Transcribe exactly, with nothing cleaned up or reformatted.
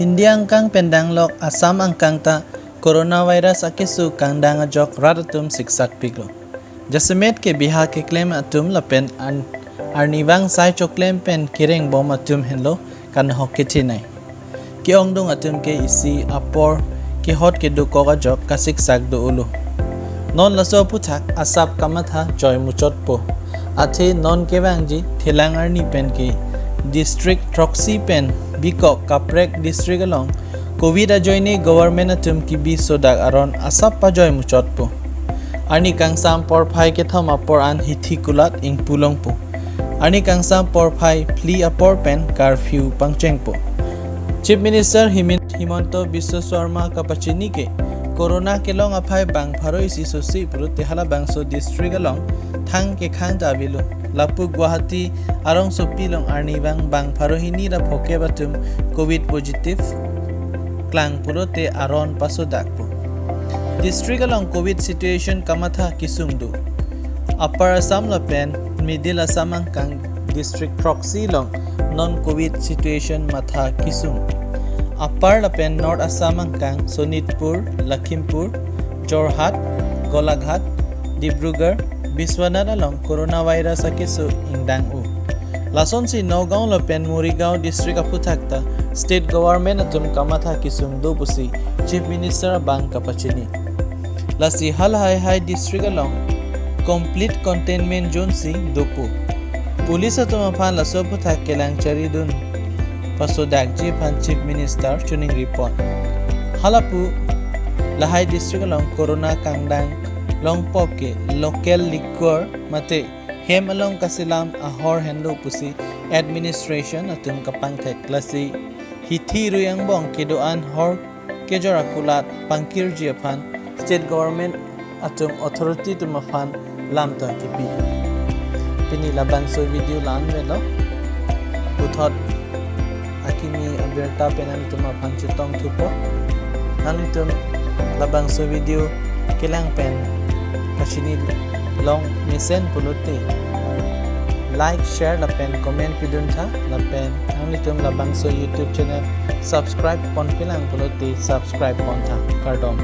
India angkang pen danglok Assam angkang ta coronavirus akeso kangdang ajok rat atum siksak piklo. Jasemet ke biha keklem atum lapen an-, arnivang sai choklem pen kereng bom atum henlo kanhok kethenei. Ke-ongdung atum ke isi apor kehot kedokok ajok kasiksak do-olo. Non laso aphuthak asap kamatha joi muchotpo. Athe non kevangji thelang arni pen ke district throksi pen bikok kaprek district along covid ajoine government atum kebi sodak aron asap pajoi muchotpo. Arni kangsam porphai kethom apor an hithi kulat ingpu longpo. Arni kangsam porphai phli apor pen curfew pangchengpo. Chief Minister Himin-, Himanta Biswa Sarma kapachini ke corona kelong aphai bang pharo isi sosi pulote halabangso district along thang kekhang ta avelo. Lapu Guwahati arongsopi along arnivang bang pharo hini ra phokep atum covid positive klang pulote aron pasodakpo. District along covid situation kamatha kesung do. Upper Assam lapen Middle Assam angkang district throksi along non covid situation matha kesung. Upper lapen North Assam angkang Sonitpur, Lakhimpur, Jorhat, Golaghat, Dibrugarh, Biswanath along coronavirus akeso ingdang-o. Lasonsi Nagaon lapen Morigaon district aphuthak ta state government atum kamatha kesung do pusi Chief Minister abang kapachini. Lasi halahai hai district along complete containment zone si dopo. Police atum aphan laso aphuthak kelang charidun pasodakji aphan Chief Minister choningri pon. Halapu lahai district along corona kangdang longpop ke local liquor mate hem along kaselam ahor henlo pusi administration atum kapangthek. Lasi hithi rui angbong kedo-an hor kejor akulat pangkirji aphan state government atum authority atum aphan lam ta kepi. Pini labangso video la-an avelo. Puthot akimi abirta pen nangtum aphan chetongthupo. Nangtum labangso video kelang pen kachini long mesen pulote like, share lapen comment pidun tha, lapen nanglitum labangso YouTube channel subscribe ponpelang pulote subscribe pon tha. Kardom.